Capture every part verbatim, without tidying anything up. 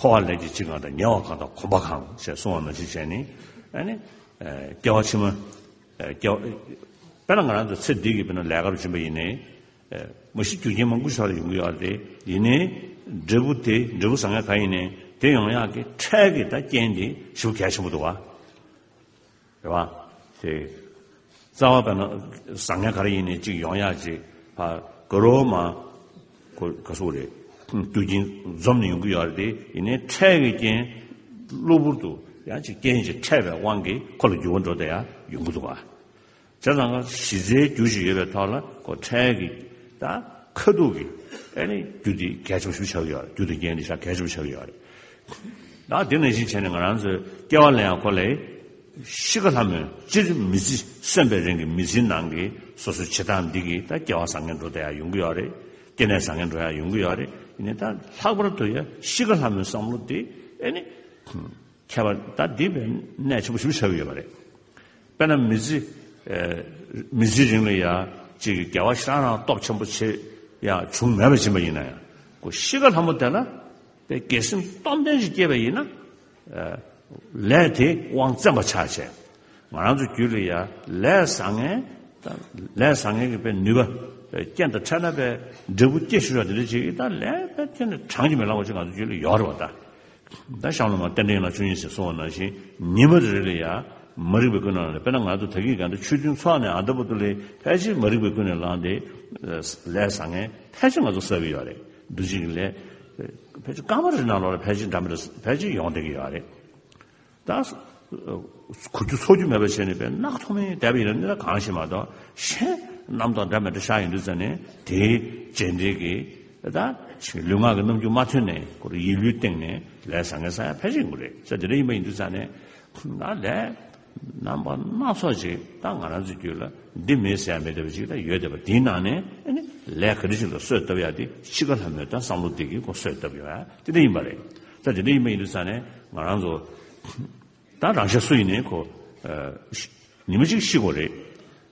སྤོབས་པ་ལས་ཀྱི་ལྕི་གང་དང་། ཉེ་བ་གང་དང་། གོམས་པ་གང་ཞེས་གསུངས་པ་ནང་བཞིན་བྱས་ནས། ཨ་ནི་ཨ་སྐྱེ་བ་ཕྱི་མ། ཨ་སྐྱེ་བ། དཔེར་ན་ང་རང་ཚོ་ཚེ་འདི་གི་དཔེར་ན་ལས་ཀ་རུ་ཕྱིན་པ་ཡིན་ནའི། ཨ་མ་གཞི་རྒྱུ་རྐྱེན་མང་པོ་ཞིག་ལ་ཡོང་གི་ཡོད་རེད། ཡིན་ནའི་འབྲས་བུ་དེ། འབྲས་བུ་བཟང་ངན་གང་ཡིན་ནའི་དེ་ཡོང་ཡག་གི་འཕྲལ་གྱི་ད་རྐྱེན་དེ་ཞེ་པོ་གལ་ཆེན་པོ་འདུག་བ། རེད་བ། དེ་རྩ་བ་དཔེར་ན་བཟང་ངན་ག་རེ་ཡིན་ནའི་གཅིག་ཡོང་ཡག་ཅིག་ཕར་དགའ་རོགས་མ། ཁོ་ག་སུ་རེད། རྒྱུ་རྐྱེན་འཛོམས་ནས་ཡོང་གི་ཡོད་རེད་དེ། ཡིན་ནའི་འཕྲལ་གྱི་རྐྱེན། གློ་བུར་དུ་ཡང་ཅིག་རྐྱེན་ཅིག་འཕྲད་པའི་དབང་གིས་ཁོ་ལ་འགྱུར་བ་འགྲོ་བསྡད་ཡ་ཡོང་གི་འདུག་བ། བྱས་ཙང་ཀ་གཞི་རྩའི་རྒྱུ་ཞིག་ཡོད་པའི་ཐོག་ལ་ཁོ་འཕྲལ་གྱི་ད་ཁ་ཐུག་གི་ཨ་ནི་རྒྱུ་དེ་གལ་ཆེན་པོ་ཞིག་ཆགས་ཀྱི་ཡོད་རེད། རྒྱུ་དང་རྐྱེན་དེ་ཤ་གལ་ཆེན་པོ་ཆགས་ཀྱི་ཡོད་རེད། ད་དེ་ནང་བཞིན་བྱས་ནས་ང་རང་ཚོའི་སྐྱེ་བ་ལ་ཡང་ཁོ་ལས་གཤིས་ཀ་ལྷ་མོའི་སྤྱིར་མི་ཚེ་གསོན་པའི་རིང་གི་མི་ཚེའི་ནང་གི་སོ་སོའི་བྱེད་སྟངས་འདི་གིས་ད་སྐྱེ་བ་བཟང་ངན་འགྲོ་བསྡད་ཡ་ཡོང་གི་ཡོད་རེད། སྐྱེ་གནས་བཟང་ངན་འགྲོ་ཡ་ཡོང་གི་ཡོད་རེད། ཡིན་ནའི་ད་ལྷག་པར་དུ་ཡ་གཤིས་ཀ་ལྷ་མོའི་བསམ་བློ་དེ་ཨ་ནི་ཁྱད་པར་ད་འདི་བས་གནད་ཆེན་པོ་ཞིག་ཆགས་ཀྱི་ཡོད་པ་རེད། དཔེར་ན་མི་ཚེ། ཨ་མི་ཚེའི་རིང་ལ་ཡ་ཅིག་དགེ་བ་ཞེ་དྲག་རང་སྟོབས་ཆེན་པོ་བྱེད་ཡ་བྱུང་མེད་པ་ཕྱིན་པ་ཡིན་ན་ཡང་། ཁོ་གཤིས་ཀ་ལྷ་མོ་དེ་ལ་དཔེ་དགེ་སེམས་སྟོབས་ལྡན་ཞིག་སྐྱེས་པ་ཡིན་ན། ཨ་ལས་དེ་དབང་བཙན་པ་ཆགས་བྱས། ང་རང་ཚོ་རྒྱུད་ལ་ཡ་ལས་བཟང་ངན། ད་ལས་བཟང་ངན་གྱི་དཔེ་ནུས་པ་དཔེ་རྐྱེན་དང་འཕྲད་ན་དཔེ་འབྲས་བུ་སྐྱེ་ཤོར་བ་དེ་འདྲ་ཅིག་ད་ལས་དཔེ་ཁྱོན་ནས་བགྲང་གི་མི་ལང་བ་ཅིག་ང་ཚོ་རྒྱུད་ལ་ཡོད་རེད་བ་ད། ད་གཤམ་ལ་མ་རྟེན་འབྲེལ་ཡན་ལག་བཅུ་གཉིས་ཞེས་གསུངས་པ་ནང་བཞིན་ཉི་མ་རེ་རེ་ལ་ཡ་མ་རིག་པའི་ཀུན་ནས་བསླངས་ཏེ། དཔེར་ན་ང་ཚོ་ད་གིན་གང་ལྟར་ཆོས་མཐུན་ཚོགས་ནས་ཨ་ད་བར་དུ་ལས་ཕལ་ཆེར་མ་རིག་པའི་ཀུན་ནས་བསླངས་ཏེ། ལས་བཟང་ངན་ཕལ་ཆེར་ང་ཚོ་བསགས་ཀྱི་ཡོད་རེད། འདུ་བྱེད་ཀྱི་ལས་ཕལ་ཆེར་སྐར་མ་རེ་ནང་ལོགས་ལ་ཕལ་ཆེར་འདྲ་མི་འདྲ་ཕལ་ཆེར་ཡོང་བསྡད་ཀྱི་ཡོད་རེད། ད་གོ་རྒྱུ་ཚོར་རྒྱུ་མེད་པ་བྱས་ནས་དཔེ་རྣག་ཐོགས་མེད་བསྡད་པ་ཡིན་ན་ནི་ད་གང་ཞིག་མ་གཏོགས། གཞན་རྣམ་རྟོག་འདྲ་མི་འདྲ་ཤར་ཡོང་དུས་ཙ་ནས་དེའི་རྗེས་འབྲེལ་གྱི་ད་ལུས་ངག་གི་རྣམ་འགྱུར་མ་ཐོན་ནས་ཁོ་རང་ཡིད་ལུས་སྟེང་ནས་ལས་བཟང་ངན་བསགས་ཡ་ཕལ་ཆེར་ཡོང་གི་རེད། ས་དེ་འདྲ་ཡིན་པ་ཡིན་དུས་ཙ་ནས་ད་ལས་རྣམ་པ་སྣ་ཚོགས་ཅིག་ད་ང་རང་ཚོའི་རྒྱུད་ལ་འདི་མེད་ཟེར་ཡ་མེད་བསྡད་པ་ཅིག་ད་ཡོད་བསྡད་པ། དེའི་ནང་ནས་ཨ་ནི་ལས་ག་འདྲ་ཞིག་ལ་གསོས་བཏབ་ཡ་དེ་གཤིས་ཀ་ལྷ་མོའི་ད་བསམ་བློ་དེ་གིས་ཁོ་གསོས་བཏབ་ཡོད་ཡ་དེ་འདྲ་ཡིན་པ་རེད། ད་དེ་འདྲ་ཡིན་པ་ཡིན་དུས་ཙ་ནས་ང་རང་ཚོ་ད་རང་ཤ་སུ་ཡིན་ནའི་ཁོ། ཨ་ཉི་མ་གཅིག་ཤི་དགོས་རེད།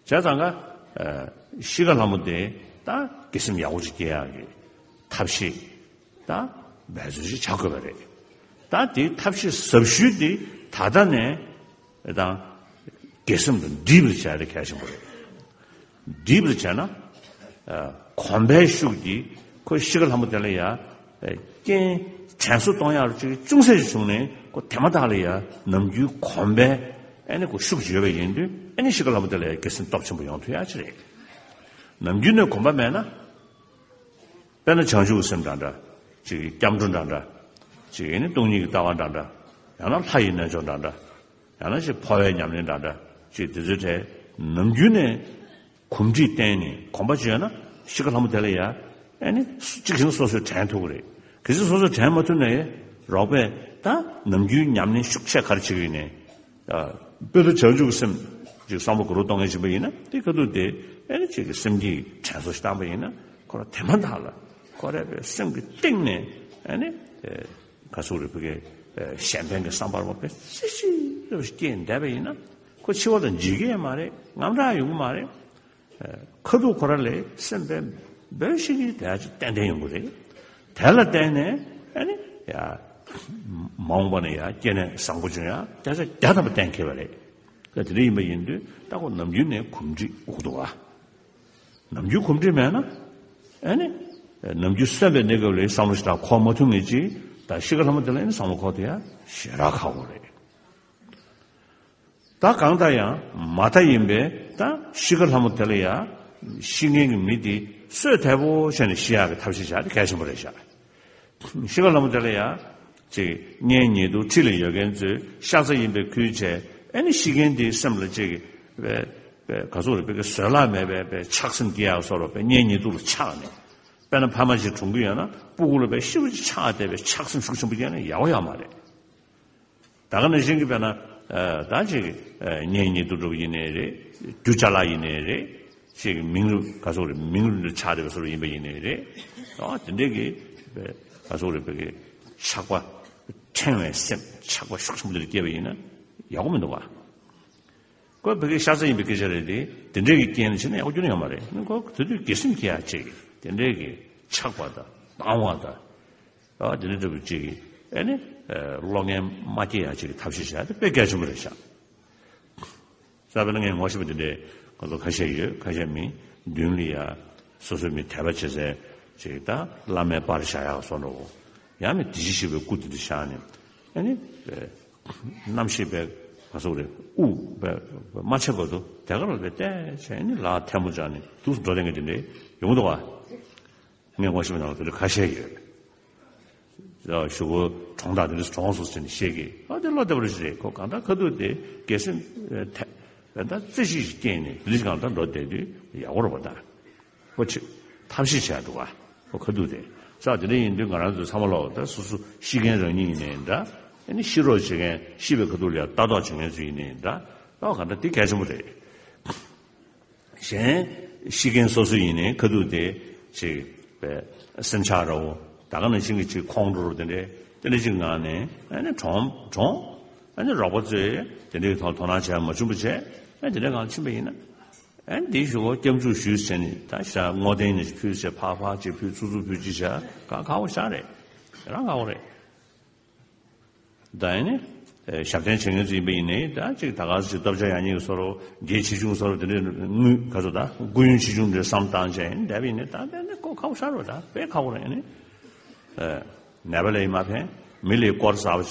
བྱས་ཙང་ཀ་ཨ་གཤིས་ཀ་ལྷ་མོ་དེ་ད་དགེ་སེམས་ཡག་པོ་ཅིག་སྐྱེ་ཡག་གི་ཐབས་ཤེས་ད་འབད་རྩོལ་ཅིག་བྱ་དགོས་པ་རེད། ད་དེའི་ཐབས་ཤེས་ཟབ་ཤོས་དེ་ད་ལྟ་ནས་ད་དགེ་སེམས་དང་འདྲིས་པར་བྱ་ཡ་དེ་གལ་ཆེན་པོ་རེད། འདྲིས་པར་བྱས་ན། ཨ་གོམས་པའི་ཤུགས་ཀྱིས་ཁོའི་གཤིས་ཀ་ལྷ་མོ་དེ་ལ་ཡ། ཨ་རྐྱེན་དྲན་གསོ་གཏོང་ཡག་ཅིག་ཅུང་ཟད་ཅིག་བྱུང་ནས་ཁོ་དེ་མ་ཐག་ལ་ཡ་ནམ་རྒྱུན་གོམས་པའི་ཨ་ནི་ཁོ་ཤུགས་ཅིག་ཡོད་པ་ཡིན་དུས། ཨ་ནི་གཤིས་ཀ་ལྷ་མོ་དེ་ལ་ཡ་དགེ་སེམས་སྟོབས་ཆེན་པོ་ཡོང་ཐུབ་ཡག་ཅིག་རེད། ནམ་རྒྱུན་ནས་གོམས་པ་མེད་ན། དཔེར་ན་བྱང་ཆུབ་ཀྱི་སེམས་འདྲ་འདྲ། ཅིག་སྐྱབས་འགྲོ་འདྲ་འདྲ། ཅིག་ཨ་ནི་སྟོང་ཉིད་ཀྱི་ལྟ་བ་འདྲ་འདྲ། ཡང་ན་ལྷ་ཡི་རྣལ་འབྱོར་འདྲ་འདྲ། ཡང་ན་ཅིག་འཕོ་བའི་ཉམས་ལེན་འདྲ་འདྲ། ཅིག་དེ་ཚོའི་གྲས་ནམ་རྒྱུན་ནས་གོམས་འདྲིས་བསྟེན་ནས་གོམས་པ་བྱས་ན་གཤིས་ཀ་ལྷ་མོ་དེ་ལ་ཡ་ཨ་ནི་གཅིག་བཞིན་སོ་སོས་དྲན་ཐུབ་ཀྱི་རེད། གལ་སྲིད་སོ་སོས་དྲན་མ་ཐུབ་ན་ཡ་རོགས་པས་ད་ནམ་རྒྱུན་ཉམས་ལེན་ཤུགས་ཆེ་ག་རེ་བྱེད་ཀྱི་ཡིན་ནའི། ཨ་དཔེར་ན་བྱང་ཆུབ་ཀྱི་སེམས་ཅིག་བསམ་བློ་ག་རུ་གཏོང་མཁན་ཡིན་པ་ཡིན་ན། དེ་ཁ་ཐུག་དེ་ཨ་ནི་ཅིག་གི་སེམས་བསྐྱེད་དྲན་གསོ་ཞིག་བཏང་པ་ཡིན་ན། ཁོ་རང་དེ་མ་ཐག་ལ་ཁོ་རང་པའི་སེམས་ཀྱི་གཏིང་ནས་ཨ་ནི་ག་ཚོད་རེད། བུ་གའི་གཞན་ཕན་གྱི་བསམ་པ་རོགས་པས་སྲིད་ཞི་རུ་སྐྱེས་བསྡད་པ་ཡིན་ན། ཁོ་འཆི་བ་དང་འཇིགས་སྐྱེས་མ་རེད། དངངས་སྐྲག་ཡོང་གི་མ་རེད། ཁ་ཐུག་ཁོ་རང་ལ་སེམས་དཔའ་འབོལ་ཤེས་ཀྱི་དེ་ཅིག་ཏན་ཏན་ཡོང་གི་རེད། དེ་ལ་བརྟེན་ནས་ཨ་ནི་ཡ་མ་འོངས་པ་ནས་ཡ་སྐྱེ་གནས་བཟང་པོ་བྱུང་ཡ་བརྒྱ་ཆ་བརྒྱ་ཐམ་པ་གཏན་འཁེལ་བ་རེད། ད་དེ་འདྲ་ཡིན་པ་ཡིན་དུས་ད་ཁོ་ནམ་རྒྱུན་ནས་གོམས་འདྲིས་དགོས་འདུག་བ། ནམ་རྒྱུན་གོམས་འདྲིས་མེད་ན་ཨ་ནི་ནམ་རྒྱུན་གསོན་པའི་གནས་སྐབས་ལ་བསམ་བློ་ཞིག་དང་འཁོར་མ་ཐུབ་མཁན་ཅིག་ད་གཤིས་ཀ་ལྷ་མོ་དེ་ལ་ཨ་ནི་བསམ་བློ་འཁོར་དེ་ཡ་ཞེ་དྲག་ཁག་པོ་རེད། ད་གང་ལྟར་ཡང་མ་མཐའ་ཡིན་པས་ད་གཤིས་ཀ་ལྷ་མོ་དེ་ལ་ཡ་ཤི་མཁན་གྱི་མི་དེ་གསོས་དལ་པོ་བྱས་ནས་ཤི་ཡག་གི་ཐབས་ཤེས་བྱ་དེ་གལ་ཆེན་པོ་རེད་ཤག། གཤིས་ཀ་ལྷ་མོ་དེ་ལ་ཡ་ཅིག་གཉེན་ཉེ་དུ་འཁྲིས་ལ་ཡོད་མཁན་ཚོས་ཤ་ཚ་ཡིན་པའི་ཁུལ་བྱས། ཨ་ནི་ཤི་མཁན་དེའི་སེམས་ལ་ཅིག་པའི་པའི་ག་ཚོད་རེད། པའི་བཟོད་གླགས་མེད་པའི་པའི་ཆགས་སེམས་སྐྱེ་ཡག་བཟོ་འདྲ། པའི་གཉེན་ཉེ་དུ་ལ་ཆགས་ནས། དཔེར་ན་ཕ་མ་ཞིག་གྲོངས་ཀྱི་ཡོད་ན་སྤུ་གུ་ལ་པའི་ཤི་བོ་ཅིག་ཆགས་བསྡད་པའི་ཆགས་སེམས་ཤུགས་ཆེན་པོ་སྐྱེས་ན་ཡག་པོ་ཡོད་མ་རེད། ད་ག་ནང་བཞིན་གྱི་དཔེར་ན་ཨ་ད་ཅིག་ཨ་གཉེན་ཉེ་དུ་འགྲོ་བ་ཡིན་ནའི་རེད། རྒྱུ་ཅ་ལག་ཡིན་ནའི་རེད། ཅིག་མིང་རུས་ག་ཚོད་རེད། མིང་རུས་འདི་ཆགས་བསྡད་པ་བཟོ་འདྲ་ཡིན་པ་ཡིན་ནའི་རེད། ཨ་དེ་འདྲའི་གི་ག་ཚོད་རེད། བའི་གི་ཆགས་པ་ཕྲེང་བའི་སེམས་ཆགས་པ་ཤུགས་ཆེན་པོ་འདི་སྐྱེས་པ་ཡིན་ན་ཡག་པོ་མི་འདུག་བ། ཁོ་བོད་ཀྱི་ཤ་ཚ་ཡིན་པའི་སྐད་ཆ་རེད་དེ། དེ་འདྲའི་གི་རྐྱེན་ནི་བྱས་ན་ཡག་པོ་ཁྱོན་ནས་ཡོད་མ་རེད། ཁོ་དེ་དུས་དགེ་སེམས་སྐྱེ་ཡག་ཅིག་དེ་འདྲའི་གི་ཆགས་པ་དང་སྡང་བ་དང་། ཨ་དེ་འདྲ་འདྲ་པོ་ཅིག་གི་ ཨེ་ནི་ཨེ་གློག་བརྙན་མ་སྐྱེ་ཡག་ཅིག་གི་ཐབས་ཤེས་བྱ་དེ་དཔེ་གལ་ཆེན་པོ་རེད་ཤག། ས་བོན་ལ་ངས་ངོ་ཤེས་པ་དེ་འདྲའི་ཁོ་ཚོ་ཁ་ཤས་ཡོད། ཁ་ཤས་མི་མདུན་ལ་ཡ་སོ་སོའི་མི་དད་པ་བྱེད་སའི་ཅིག་ད་བླ་མའི་པར་བཞག་ཡག་སོགས་འགྲོ། ཡང་མི་དེ་བཞིན་གཤེགས་པའི་སྐུ་དེ་འདྲ་བཞག་ནས་ཨ་ནི་རྣམ་ཤེས་པའི་ག་སོགས་རེད། དབུགས་པའི་མ་ཆད་བར་དུ་དེ་ག་ལ་བལྟས་བྱས་ནས་ལག་ཐལ་མོ་སྦྱར་ནས་འདུག་སེ་འགྲོ་བསྡད་མཁན་དེ་འདྲའི་ཡོང་གི་འདུག་བ། ངས་ངོ་ཤེས་པའི་ནང་ལ་དེ་འདྲ་ཁ་ཤས་ཡོད། ཞུ་གུ་གྲོང་དང་དེ་འདྲ་གྲོང་སོགས་ཟེར་ནས་བཤད་ཀྱི། ཨ་དེ་བློ་བདེ་པོ་ཞིག་རེད། ཁོ་གང་ལྟར་ཁ་ཐུག་དེ་རྒྱལ་སྲིད་ཐད་ད་རྩེ་གཅིག་ཞིག་སྐྱེས་ནས་དེ་འདྲ་ཞིག་གང་ལྟར་འགྲོ་བསྡད་དུས་ཡག་པོ་རེད་པ། ད་ཁོ་ཆེ་ཐབས་ཤེས་བྱས་འདུག་ག། ཁོ་ཁ་ཐུག་དེ་ས་དེ་འདྲ་ཡིན་དུས་ང་རང་ཚོ་ཚང་མ་ལོག་ད་སོ་སོ་ཤི་མཁན་རང་ཉིད་ཡིན་ནའི་འདྲ། ཨ་ནི་ཤི་རོགས་བྱེད་མཁན་ཤི་བའི་ཁ་ཐུག་ལ་ཡང་ལྟ་རྟོག་བྱེད་མཁན་ཚོ་ཡིན་ནའི་འདྲ། ཨ་གང་ལྟར་དེ་གལ་ཆེན་པོ་རེད། གཞན་ཤི་མཁན་སོ་སོ་ཡིན་ནའི་ཁ་ཐུག་དེ་ཅིག་པའི་སེམས་ཆགས་ར་བོ་ད་ག་ནང་བཞིན་གྱི་ཅིག་ཁོང་ཁྲོ་ར་བོ་དེ་འདྲའི་དེ་འདྲ་ཅིག་ངང་ནས་ཨ་ནི་གྲོངས་གྲོངས། ཨ་ནི་རོགས་པ་ཚོས་དེ་འདྲའི་ཐོག་དོ་སྣང་བྱས་མ་བྱུང་བ་བྱས། ཨ་དེ་འདྲའི་ངང་ཕྱིན་པ་ཡིན་ན་ཨ་ནི་དེའི་གཞུག་གུ་སྐྱབས་འཇུག་ཞུས་བྱས་ནས་ད་ཤ་བསྔོ་རྟེན་ནས་ཕུལ་བྱས་ཕར་ཕར་ཅིག་ཕུལ་ཚུར་ཚུར་ཕུལ་ཅིག་བྱས་ཁག་ཁག་པོ་ཞིག་རེད། རང་ཁག་པོ་རེད། ད་ཨ་ནི་ཨེ་ཞབས་བརྟན་བྱེད་མཁན་ཚོ་ཡིན་པ་ཡིན་ནའི་ད་ཅིག་ད་ག་ཅིག་སྟོབས་ཆེ་ཡང་སྙིང་གི་བཟོ་འདྲ་བོ་འགན་ཆེ་ཆུང་བཟོ་འདྲ་བོ་དེ་འདྲའི་དངུལ་ག་ཚོད་ད་སྐུ་ཡོན་ཆེ་ཆུང་འདྲ་བསམ་བཏང་བྱས་ཨ་ནི་བསྡད་པ་ཡིན་ནའི་ད་དེ་ནི་ཁོ་ཁག་པོ་ཞིག་རེད། ད་དཔེ་ཁག་པོ་རེད། ཨ་ནི་ཨེ་ནད་པ་ལ་ཡིན་མ་ཕན་མི་ལ་དཀོར་ཟ་བ་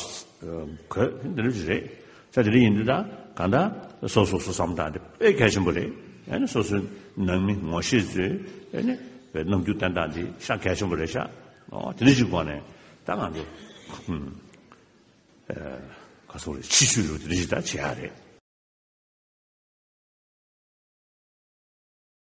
གོས་འདི་འདྲ་ཅིག་རེད། ས་དེ་འདྲ་ཡིན་དུས་ད་གང་ལྟར་སོ་སོ་སོ་བསམ་བཏང་དེ་དཔེ་གལ་ཆེན་པོ་རེད། ཨ་ནི་སོ་སོའི་ནང་མི་ངོ་ཤེས་ཚོས་ཨ་ནི་བའི་རྣམ་འགྱུར་བསྟན་སྟངས་འདི་ཤ་གལ་ཆེན་པོ་རེད་ཤག། ཨོ་དེ་འདྲ་ཅིག་སྒོ་ནས་ད་ང་ཚོ་ཧུམ། ཨ་ག་སོགས་རེད། ཕྱི་ཆོས་རུ་དེ་འདྲ་ཞིག་ད་བྱེད་ཡག་རེད།